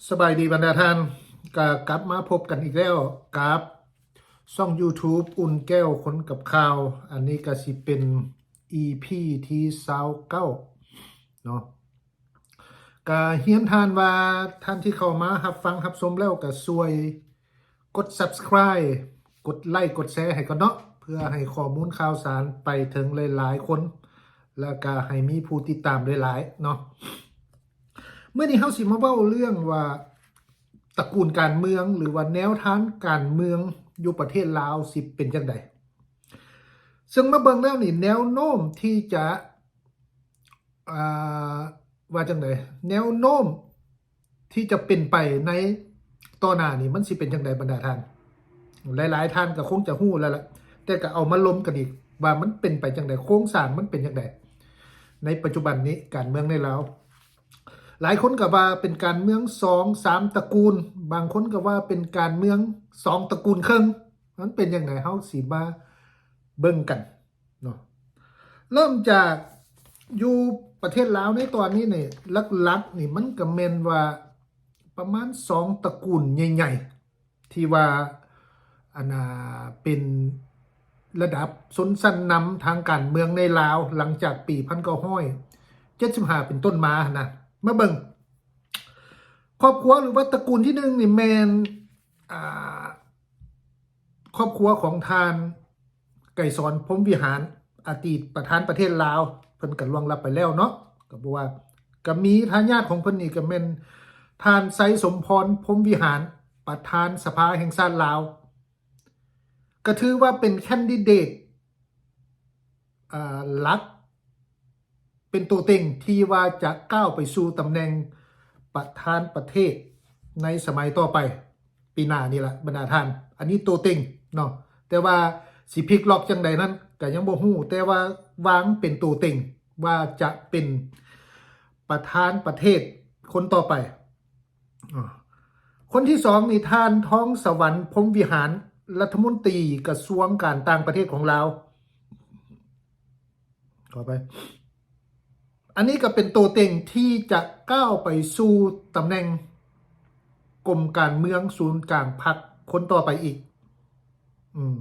ສະບາຍດີບັນດາທ່ານ ກະກັບມາພົບກັນອີກແລ້ວກັບຊ່ອງ YouTube ອຸ່ນແກ້ວຄົນກັບຂ່າວ. ອັນນີ້ກະຊິເປັນ ອີພີ ທີຊາວເກົ້າເນາະ. ກະຮຽນທ່ານວ່າ ທ່ານທີ່ເຂົ້າມາຮັບຟັງຮັບຊົມແລ້ວ ກະຊ່ວຍກົດ Subscribe ກົດໄລ ກົດແຊໃຫ້ກ່ອນເນາະ ເພື່ອໃຫ້ຂໍ້ມູນຂ່າວສານໄປເຖິງຫຼາຍໆຄົນ ແລ້ວກະໃຫ້ມີຜູ້ຕິດຕາມຫຼາຍໆເນາະ. ມື້ນີ້ເຮົາຊິມາເວົ້າເລື່ອງວ່າ ຕະກູນການເມືອງ ຫຼືວ່າແນວທາງການເມືອງຢູ່ປະເທດລາວຊິເປັນຈັ່ງໃດ. ເຊິ່ງມາເບິ່ງແລ້ວນີ້ ແນວໂນ້ມທີ່ຈະ ອ່າ ວ່າຈັ່ງໃດ ແນວໂນ້ມທີ່ຈະເປັນໄປໃນຕໍ່ໜ້ານີ້ ມັນຊິເປັນຈັ່ງໃດບັນດາທ່ານ? ຫຼາຍໆທ່ານກໍຄົງຈະຮູ້ແລ້ວລະ ແຕ່ກໍເອົາມາລົມກັນອີກວ່າມັນເປັນໄປຈັ່ງໃດ ໂຄງສ້າງມັນເປັນຈັ່ງໃດໃນປັດຈຸບັນນີ້ ການເມືອງໃນລາວ. ຫຼາຍຄົນກໍວ່າເປັນການເມືອງສອງສາມຕະກູນ, ບາງຄົນກໍວ່າເປັນການເມືອງສອງຕະກູນເຄິ່ງ. ມັນເປັນຈັ່ງໃດ ເຮົາຊິມາເບິ່ງກັນເນາະ. ເລີ່ມຈາກຢູ່ປະເທດລາວໃນຕອນນີ້ນີ້ ຫຼັກໆນີ້ມັນກໍແມ່ນວ່າປະມານສອງຕະກູນໃຫຍ່ໆ ທີ່ວ່າ ອັນນ່າ ເປັນລະດັບຊົນຊັ້ນນຳທາງການເມືອງໃນລາວ ຫຼັງຈາກປີພັນເກົ້າຮ້ອຍເຈັດສິບຫ້າເປັນຕົ້ນມາຫັ້ນນະ. ມາເບິ່ງຄອບຄົວ ຫຼືວ່າຕະກູນທີໜຶ່ງນີ້ແມ່ນ ອ່າ ຄອບຄົວຂອງທ່ານ ໄກສອນ ພົມວິຫານ ອະດີດປະທານປະເທດລາວ ເພິ່ນກໍລ່ວງລັບໄປແລ້ວເນາະ. ກໍບໍ່ວ່າ ກໍມີທາຍາດຂອງເພິ່ນນີ້ ກໍແມ່ນທ່ານ ໄຊສົມພອນ ພົມວິຫານ ປະທານສະພາແຫ່ງຊາດລາວ ກໍຖືວ່າເປັນແຄນດິເດດ ອ່າ ຫຼັກ ເປັນໂຕເຕັງທີ່ວ່າຈະກ້າວໄປສູ່ຕຳແໜ່ງປະທານປະເທດໃນສະໄໝຕໍ່ໄປ ປີໜ້ານີ້ລະບັນດາທ່ານ. ອັນນີ້ໂຕເຕັງເນາະ ແຕ່ວ່າຊິພລິກລັອກຈັ່ງໃດນັ້ນກໍຍັງບໍ່ຮູ້ ແຕ່ວ່າວາງເປັນໂຕເຕັງວ່າຈະເປັນປະທານປະເທດຄົນຕໍ່ໄປ. ອາ ຄົນທີສອງນີ້ ທ່ານ ທອງສະຫວັນ ພົມວິຫານ ລັດຖະມົນຕີກະຊວງການຕ່າງປະເທດຂອງລາວ. ຂໍອະໄພ. ອັນນີ້ກໍເປັນໂຕເຕັງທີ່ຈະກ້າວໄປສູ່ຕຳແໜ່ງກົມການເມືອງສູນກາງພັກຄົນຕໍ່ໄປອີກ. ອືມ.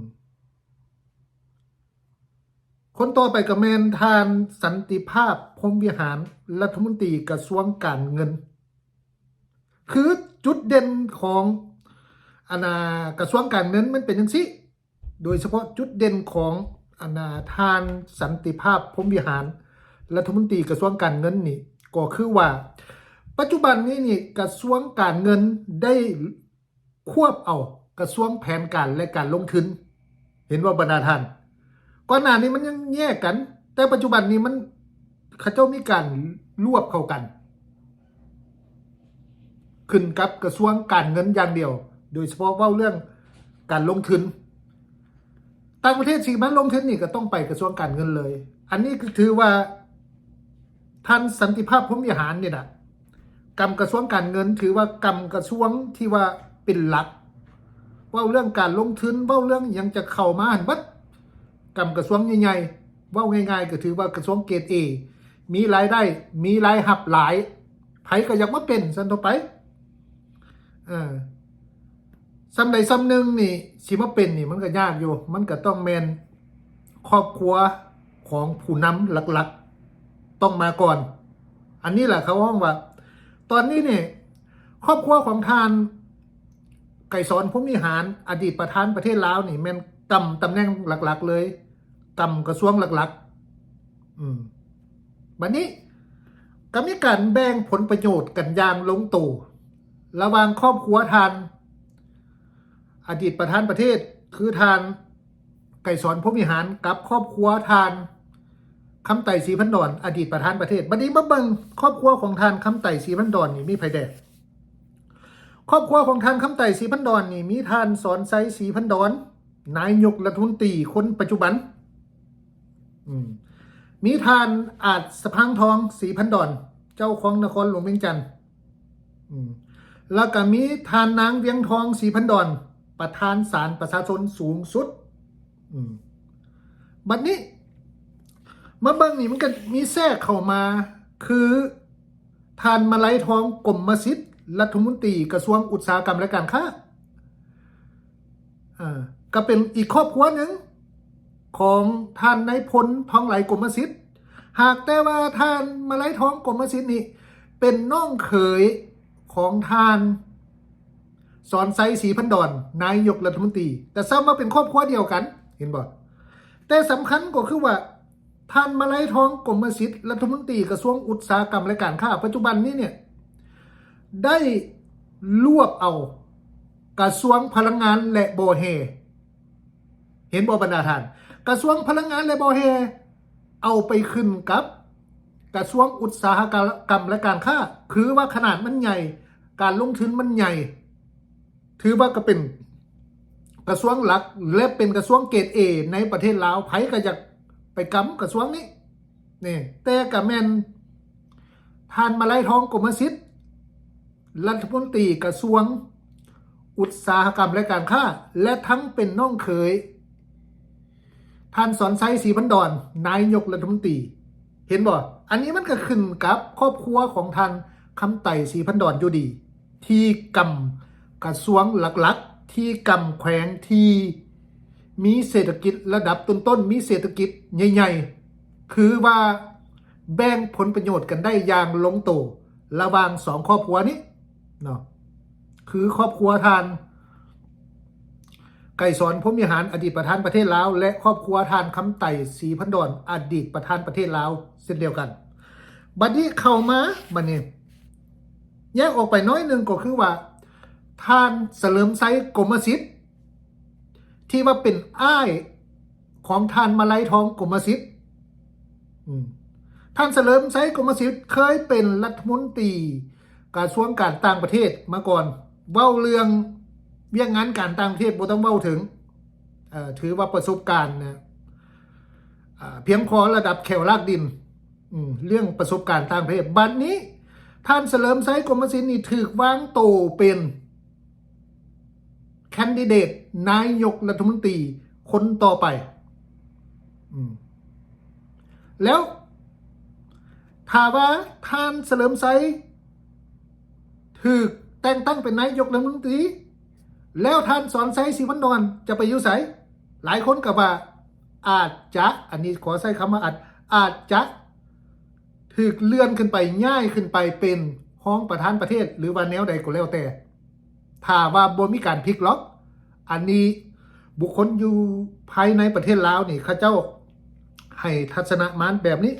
ຄົນຕໍ່ໄປກໍແມ່ນທ່ານ ສັນຕິພາບ ພົມວິຫານ ລັດຖະມົນຕີກະຊວງການເງິນ. ຄືຈຸດເດັ່ນຂອງ ອັນນ່າ ກະຊວງການເງິນມັນເປັນຈັ່ງຊີ້ ໂດຍສະເພາະຈຸດເດັ່ນຂອງ ອັນນ່າ ທ່ານ ສັນຕິພາບ ພົມວິຫານ ລັດຖະມົນຕີກະຊວງການເງິນນີ້ ກໍຄືວ່າ ປັດຈຸບັນນີ້ນີ້ ກະຊວງການເງິນໄດ້ ຄວບເອົາກະຊວງແຜນການ ແລະ ການລົງທຶນ. ເຫັນບໍ່ບັນດາທ່ານ? ກ່ອນໜ້ານີ້ມັນຍັງແຍກກັນ ແຕ່ປັດຈຸບັນນີ້ມັນ ເຂົາເຈົ້າມີການລວບເຂົ້າກັນ ຂຶ້ນກັບກະຊວງການເງິນຢ່າງດຽວ ໂດຍສະເພາະເວົ້າເລື່ອງການລົງທຶນ. ຕ່າງປະເທດຊິມາລົງທຶນນີ້ກໍຕ້ອງໄປກະຊວງການເງິນເລີຍ. ອັນນີ້ກໍຖືວ່າທ່ານ ສັນຕິພາບ ພົມວິຫານ ນີ້ນະ ກຳກະຊວງການເງິນ ຖືວ່າກຳກະຊວງທີ່ວ່າເປັນຫຼັກ ເວົ້າເລື່ອງການລົງທຶນ ເວົ້າເລື່ອງຫຍັງຈະເຂົ້າມາຫັ້ນເບິດ ກຳກະຊວງໃຫຍ່ໆ. ເວົ້າງ່າຍໆກໍຖືວ່າກະຊວງເກຣດ A ມີລາຍໄດ້ ມີລາຍຮັບຫຼາຍ ໃຜກໍຢາກມາເປັນຊັ້ນທົ່ວໄປ. ເອີ ສ່ຳໃດສ່ຳໜຶ່ງນີ້ ຊິມາເປັນນີ້ມັນກໍຍາກຢູ່ ມັນກໍຕ້ອງແມ່ນຄອບຄົວຂອງຜູ້ນຳຫຼັກໆຕ້ອງມາກ່ອນ. ອັນນີ້ແຫຼະເຂົາຮ້ອງວ່າ ຕອນນີ້ນີ້ ຄອບຄົວຂອງທ່ານ ໄກສອນ ພົມວິຫານ ອະດີດປະທານປະເທດລາວນີ້ ແມ່ນກຳຕຳແໜ່ງຫຼັກໆເລີຍ ກຳກະຊວງຫຼັກໆ. ອືມ ບັດນີ້ກໍມີການແບ່ງຜົນປະໂຫຍດກັນຢ່າງລົງໂຕ ລະຫວ່າງຄອບຄົວທ່ານ ອະດີດປະທານປະເທດ ຄືທ່ານ ໄກສອນ ພົມວິຫານ ກັບຄອບຄົວທ່ານ ຄຳໄຕ ສີພັນດອນ ອະດີດປະທານປະເທດ. ບັດນີ້ມາເບິ່ງຄອບຄົວຂອງທ່ານ ຄຳໄຕ ສີພັນດອນ ນີ້ມີໃຜແດ່? ຄອບຄົວຂອງທ່ານ ຄຳໄຕ ສີພັນດອນ ນີ້ ມີທ່ານ ສອນໄຊ ສີພັນດອນ ນາຍົກລັດຖະມົນຕີຄົນປັດຈຸບັນ. ອືມ ມີທ່ານ ອາດສະພັງທອງ ສີພັນດອນ ເຈົ້າຄອງນະຄອນຫຼວງວຽງຈັນ. ອືມ ແລ້ວກໍມີທ່ານນາງ ວຽງທອງ ສີພັນດອນ ປະທານສານປະຊາຊົນສູງສຸດ. ອືມ ບັດນີ້ມາເບິ່ງນີ້ ມັນກໍມີແຊກເຂົ້າມາ ຄືທ່ານ ມະໄລທອງ ກົມມະສິດ ລັດຖະມົນຕີກະຊວງອຸດສາຫະກຳ ແລະ ການຄ້າ ເອີ ກໍເປັນອີກຄອບຄົວໜຶ່ງຂອງທ່ານນາຍພົນ ທອງໄຫຼ ກົມມະສິດ. ຫາກແຕ່ວ່າທ່ານມະໄລທອງ ກົມມະສິດນີ້ເປັນນ້ອງເຂີຍຂອງທ່ານ ສອນໄຊ ສີພັນດອນ ນາຍົກລັດຖະມົນຕີ ກະຊ້ຳວ່າເປັນຄອບຄົວດຽວກັນ ເຫັນບໍ່? ແຕ່ສຳຄັນກໍຄືວ່າ ທ່ານມະໄລທອງ ກົມມະສິດ ລັດຖະມົນຕີກະຊວງອຸດສາຫະກຳ ແລະ ການຄ້າ ປັດຈຸບັນນີ້ເນຍ ໄດ້ລວບເອົາກະຊວງພະລັງງານ ແລະ ບໍ່ແຮ່ ເຫັນບໍ່ບັນດາທ່ານ? ກະຊວງພະລັງງານ ແລະ ບໍ່ແຮ່ ເອົາໄປຂຶ້ນກັບກະຊວງອຸດສາຫະກຳ ແລະ ການຄ້າ ຄືວ່າຂະໜາດມັນໃຫຍ່ ການລົງທຶນມັນໃຫຍ່ ຖືວ່າກໍເປັນກະຊວງຫຼັກ ແລະ ເປັນກະຊວງເກຣດເອໃນປະເທດລາວ ໃຜກໍຢາກໄປກຳກະຊວງນີ້ ນີ້ ແຕ່ກໍແມ່ນທ່ານມະໄລທອງ ກົມມະສິດ ລັດຖະມົນຕີກະຊວງອຸດສາຫະກຳ ແລະ ການຄ້າ ແລະ ທັງເປັນນ້ອງເຂີຍ ທ່ານ ສອນໄຊ ສີພັນດອນ ນາຍົກລັດຖະມົນຕີ ເຫັນບໍ່? ອັນນີ້ມັນກໍຂຶ້ນກັບຄອບຄົວຂອງທ່ານ ຄຳໄຕ ສີພັນດອນ ຢູ່ດີ ທີ່ກຳກະຊວງຫຼັກໆ ທີ່ກຳແຂວງທີ່ມີເສດຖະກິດລະດັບຕົ້ນໆ ມີເສດຖະກິດໃຫຍ່ໆ ຄືວ່າແບ່ງຜົນປະໂຫຍດກັນໄດ້ຢ່າງລົງໂຕລະຫວ່າງສອງຄອບຄົວນີ້ເນາະ ຄືຄອບຄົວທ່ານ ໄກສອນ ພົມວິຫານ ອະດີດປະທານປະເທດລາວ ແລະ ຄອບຄົວທ່ານ ຄຳໄຕ ສີພັນດອນ ອະດີດປະທານປະເທດລາວເຊັ່ນດຽວກັນ. ບັດນີ້ເຂົ້າມາ ບັດນີ້ແຍກອອກໄປໜ້ອຍໜຶ່ງ ກໍຄືວ່າ ທ່ານ ສະເຫຼີມໄຊ ກົມມະສິດ ທີ່ວ່າເປັນອ້າຍຂອງທ່ານ ມະໄລທອງ ກົມມະສິດ. ອືມ ທ່ານ ສະເຫຼີມໄຊ ກົມມະສິດ ເຄີຍເປັນລັດຖະມົນຕີກະຊວງການຕ່າງປະເທດມາກ່ອນ. ເວົ້າເລື່ອງວຽກງານການຕ່າງປະເທດບໍ່ຕ້ອງເວົ້າເຖິງ ເອີ ຖືວ່າປະສົບການນະ ອາ ພຽງພໍລະດັບແຂ້ວລາກດິນ ອືມ ເລື່ອງປະສົບການຕ່າງປະເທດ. ບັດນີ້ທ່ານ ສະເຫຼີມໄຊ ກົມມະສິດ ນີ້ຖືກວາງໂຕເປັນ ແຄນດິເດດນາຍົກລັດຖະມົນຕີຄົນຕໍ່ໄປ. ອືມ ແລ້ວຖ້າວ່າທ່ານສະເຫຼີມໄຊຖືກແຕ່ງຕັ້ງເປັນນາຍົກລັດຖະມົນຕີ ແລ້ວທ່ານສອນໄຊ ສີພັນດອນ ຈະໄປຢູ່ໃສ? ຫຼາຍຄົນກໍວ່າອາດຈະ ອັນນີ້ຂໍໃຊ້ຄຳວ່າອາດ ອາດຈະ ຖືກເລື່ອນຂຶ້ນໄປ ຍ້າຍຂຶ້ນໄປເປັນຮອງປະທານປະເທດ ຫຼືວ່າແນວໃດກໍແລ້ວແຕ່ ຖ້າວ່າບໍ່ມີການພລິກລັອກ. ອັນນີ້ບຸກຄົນຢູ່ພາຍໃນປະເທດລາວນີ້ ເຂົາເຈົ້າໃຫ້ທັດສະນະມາແບບນີ້.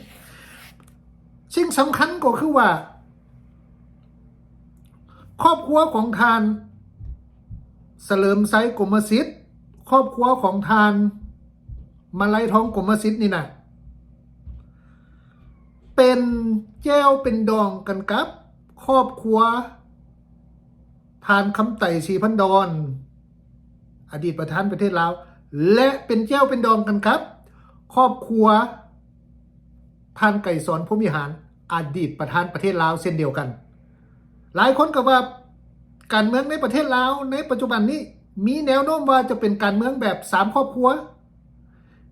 ສິ່ງສຳຄັນກໍຄືວ່າ ຄອບຄົວຂອງທ່ານ ສະເຫຼີມໄຊ ກົມມະສິດ, ຄອບຄົວຂອງທ່ານ ມະໄລທອງ ກົມມະສິດນີ້ນະ ເປັນແຈ່ວເປັນດອງກັນກັບຄອບຄົວທ່ານ ຄຳໄຕ ສີພັນດອນ ອະດີດປະທານປະເທດລາວ ແລະ ເປັນແຈ່ວເປັນດອງກັນກັບຄອບຄົວທ່ານ ໄກສອນ ພົມວິຫານ ອະດີດປະທານປະເທດລາວເຊັ່ນດຽວກັນ. ຫຼາຍຄົນກໍວ່າການເມືອງໃນປະເທດລາວໃນປັດຈຸບັນນີ້ ມີແນວໂນ້ມວ່າຈະເປັນການເມືອງແບບສາມຄອບຄົວ,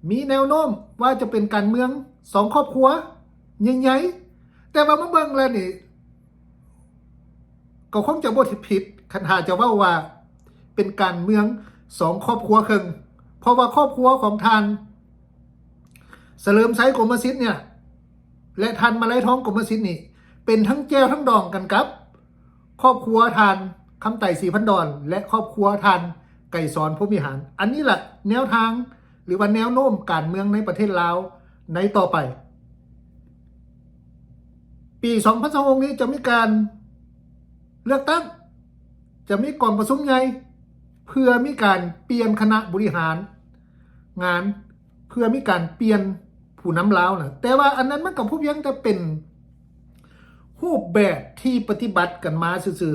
ມີແນວໂນ້ມວ່າຈະເປັນການເມືອງສອງຄອບຄົວໃຫຍ່ໆ. ແຕ່ວ່າມາເບິ່ງແລ້ວນີ້ ກໍຄົງຈະບໍ່ຜິດ ຄັນຖ້າຈະເວົ້າວ່າເປັນການເມືອງສອງຄອບຄົວເຄິ່ງ, ເພາະວ່າຄອບຄົວຂອງທ່ານ ສະເຫຼີມໄຊ ກົມມະສິດ ເນຍ ແລະ ທ່ານ ມະໄລທອງ ກົມມະສິດ ນີ້ ເປັນທັງແຈ່ວທັງດອງກັນກັບຄອບຄົວທ່ານ ຄຳໄຕ ສີພັນດອນ ແລະ ຄອບຄົວທ່ານ ໄກສອນ ພົມວິຫານ. ອັນນີ້ລະແນວທາງ ຫຼືວ່າແນວໂນ້ມການເມືອງໃນປະເທດລາວໃນຕໍ່ໄປ. ປີສອງພັນຊາວຫົກນີ້ຈະມີການເລືອກຕັ້ງ, ຈະມີກອງປະຊຸມໃຫຍ່ ເພື່ອມີການປ່ຽນຄະນະບໍລິຫານງານ, ເພື່ອມີການປ່ຽນຜູ້ນຳລາວນະ. ແຕ່ວ່າອັນນັ້ນມັນກໍພຽງແຕ່ເປັນຮູບແບບທີ່ປະຕິບັດກັນມາຊື່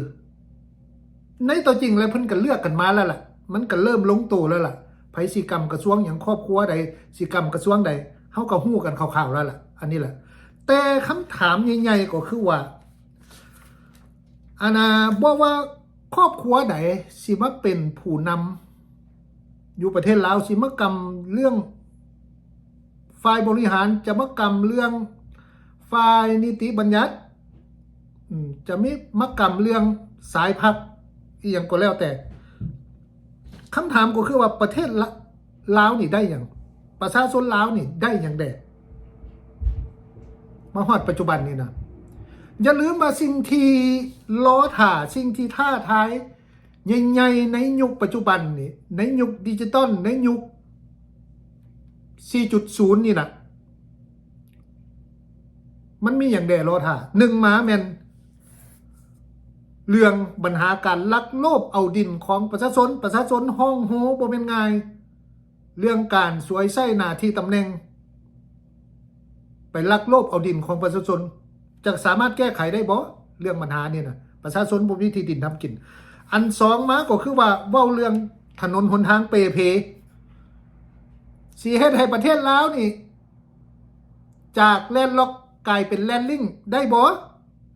ໆ. ໃນຕົວຈິງແລ້ວເພິ່ນກໍເລືອກກັນມາແລ້ວລະ, ມັນກໍເລີ່ມລົງໂຕແລ້ວລະ, ໃຜຊິກຳກະຊວງຫຍັງ, ຄອບຄົວໃດຊິກຳກະຊວງໃດ, ເຮົາກໍຮູ້ກັນຄ່າວໆແລ້ວລະ. ອັນນີ້ລະ, ແຕ່ຄຳຖາມໃຫຍ່ໆກໍຄືວ່າ ອັນນ່າ ບໍ່ວ່າຄອບຄົວໃດຊິມາເປັນຜູ້ນຳຢູ່ປະເທດລາວ, ຊິມາກຳເລື່ອງ ຝ່າຍບໍລິຫານຈະມາກຳເລື່ອງຝ່າຍນິຕິບັນຍັດ, ອືມ, ຈະມີມາກຳເລື່ອງສາຍພັກອີ່ຫຍັງກໍແລ້ວແຕ່ ຄຳຖາມກໍຄືວ່າປະເທດລະ ລາວນີ້ໄດ້ຫຍັງ? ປະຊາຊົນລາວນີ້ໄດ້ຫຍັງແດ່? ມາຮອດປັດຈຸບັນນີ້ນະ ຢ່າລືມວ່າສິ່ງທີ່ລໍຖ້າ ສິ່ງທີ່ທ້າທາຍໃຫຍ່ໆໃນຍຸກປັດຈຸບັນນີ້ ໃນຍຸກດິຈິຕອນ ໃນຍຸກສີ່ຈຸດສູນນີ້ນະ ມັນມີຫຍັງແດ່ລໍຖ້າ? ໜຶ່ງມາແມ່ນເລື່ອງບັນຫາການລັກໂລບເອົາດິນຂອງປະຊາຊົນ, ປະຊາຊົນຮ້ອງໂຮບໍ່ແມ່ນງ່າຍ, ເລື່ອງການສວຍໃຊ້ໜ້າທີ່ຕຳແໜ່ງ ໄປລັກໂລບເອົາດິນຂອງປະຊາຊົນ ຈະສາມາດແກ້ໄຂໄດ້ບໍ່? ເລື່ອງບັນຫານີ້ນະ ປະຊາຊົນບໍ່ມີທີ່ດິນທຳກິນ. ອັນສອງມາກໍຄືວ່າເວົ້າເລື່ອງຖະໜົນຫົນທາງເປ່ເພ ຊິເຮັດໃຫ້ປະເທດລາວນີ້ ຈາກແລນລັອກກາຍເປັນແລນລິງໄດ້ບໍ່?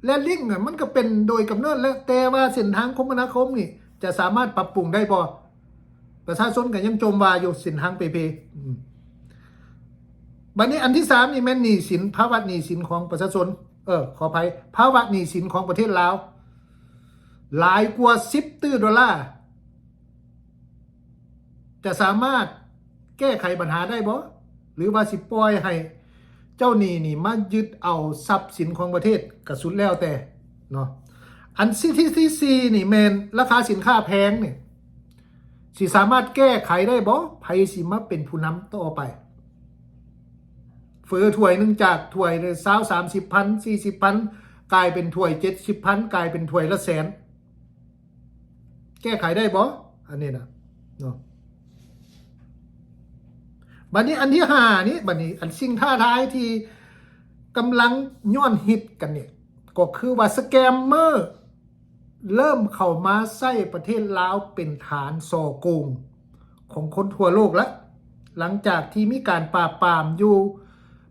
ແລນລິງນະ ມັນກໍເປັນໂດຍກຳເນີດແລ້ວ ແຕ່ວ່າເສັ້ນທາງຄົມມະນາຄົມນີ້ຈະສາມາດປັບປຸງໄດ້ບໍ່? ປະຊາຊົນກໍຍັງຈົ່ມວ່າຢູ່ ເສັ້ນທາງເປ່ເພ. ອືມ ບັດນີ້ອັນທີສາມນີ້ແມ່ນໜີ້ສິນ ພາວະໜີ້ສິນຂອງປະຊາຊົນ ເອີ ຂໍອະໄພ ພາວະໜີ້ສິນຂອງປະເທດລາວ ຫຼາຍກວ່າສິບຕື້ໂດລາ. ຈະສາມາດແກ້ໄຂບັນຫາໄດ້ບໍ່? ຫຼືວ່າຊິປ່ອຍໃຫ້ເຈົ້າໜີ້ນີ້ມາຍຶດເອົາຊັບສິນຂອງປະເທດ ກະສຸດແລ້ວແຕ່ເນາະ. ອັນທີສີ່ນີ້ແມ່ນລາຄາສິນຄ້າແພງນີ້ ຊິສາມາດແກ້ໄຂໄດ້ບໍ່? ໃຜຊິມາເປັນຜູ້ນຳຕໍ່ໄປ? ເຝີຖ້ວຍໜຶ່ງຈາກຖ້ວຍຊາວ ສາມສິບພັນ ສີ່ສິບພັນ ກາຍເປັນຖ້ວຍເຈັດສິບພັນ ກາຍເປັນຖ້ວຍລະແສນ. ແກ້ໄຂໄດ້ບໍ່? ອັນນີ້ນະເນາະ. ບັດນີ້ອັນທີຫ້ານີ້ ບັດນີ້ອັນສິ່ງທ້າທາຍທີ່ກຳລັງຍ້ອນຮິດກັນນີ້ ກໍຄືວ່າສະແກມເມີເລີ່ມເຂົ້າມາໃຊ້ປະເທດລາວເປັນຖານສໍ້ໂກງຂອງຄົນທົ່ວໂລກລະ ຫຼັງຈາກທີ່ມີການປາບປາມຢູ່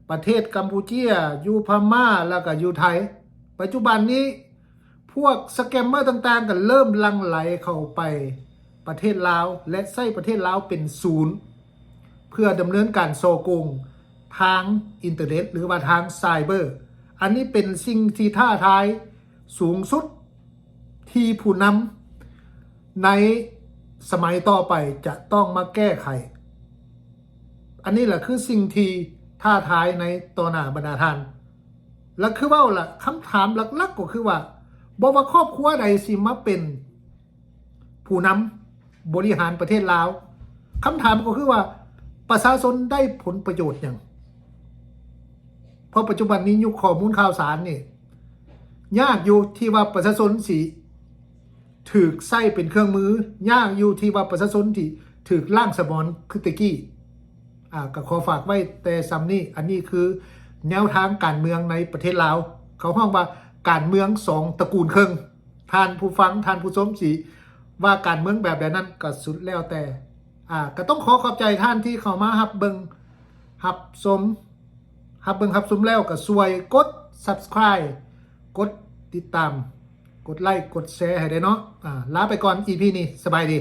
ປະເທດກຳປູເຈຍ ຢູ່ພະມ້າ ແລ້ວກໍຢູ່ໄທ. ປັດຈຸບັນນີ້ ພວກສະແກມເມີຕ່າງໆກໍເລີ່ມຫຼັ່ງໄຫຼເຂົ້າໄປປະເທດລາວ ແລະ ໃຊ້ປະເທດລາວເປັນສູນ ເພື່ອດຳເນີນການສໍ້ໂກງທາງອິນເຕີເນັດ ຫຼືວ່າທາງໄຊເບີ. ອັນນີ້ເປັນສິ່ງທີ່ທ້າທາຍສູງສຸດທີ່ຜູ້ນຳໃນສະໄໝຕໍ່ໄປຈະຕ້ອງມາແກ້ໄຂ. ອັນນີ້ແຫຼະຄືສິ່ງທີ່ທ້າທາຍໃນຕໍ່ໜ້າບັນດາທ່ານ. ແລະ ຄືເວົ້າລະ ຄຳຖາມຫຼັກໆກໍຄືວ່າ ບໍ່ວ່າຄອບຄົວໃດຊິມາເປັນຜູ້ນຳບໍລິຫານປະເທດລາວ ຄຳຖາມກໍຄືວ່າ ປະຊາຊົນໄດ້ຜົນປະໂຫຍດຫຍັງ? ເພາະປັດຈຸບັນນີ້ຍຸກຂໍ້ມູນຂ່າວສານນີ້ ຍາກຢູ່ທີ່ວ່າປະຊາຊົນຊິ ຖືກໃຊ້ເປັນເຄື່ອງມື ຍາກຢູ່ທີ່ວ່າປະຊາຊົນທີ່ຖືກລ້າງສະໝອງຄືແຕ່ກີ້. ອາ ກໍຂໍຝາກໄວ້ແຕ່ສ່ຳນີ້. ອັນນີ້ຄືແນວທາງການເມືອງໃນປະເທດລາວ ເຂົາຮ້ອງວ່າການເມືອງສອງຕະກູນເຄິ່ງ. ທ່ານຜູ້ຟັງ ທ່ານຜູ້ຊົມຊິວ່າການເມືອງແບບໃດນັ້ນກໍສຸດແລ້ວແຕ່. ອາ ກໍຕ້ອງຂໍຂອບໃຈທ່ານທີ່ເຂົ້າມາຮັບເບິ່ງຮັບຊົມ ຮັບເບິ່ງຮັບຊົມແລ້ວກໍຊ່ວຍກົດ Subscribe ກົດຕິດຕາມ ກົດໄລ ກົດແຊໃຫ້ແດ່ເນາະ. ອາ ລາໄປກ່ອນ ອີພີ ນີ້ ສະບາຍດີ.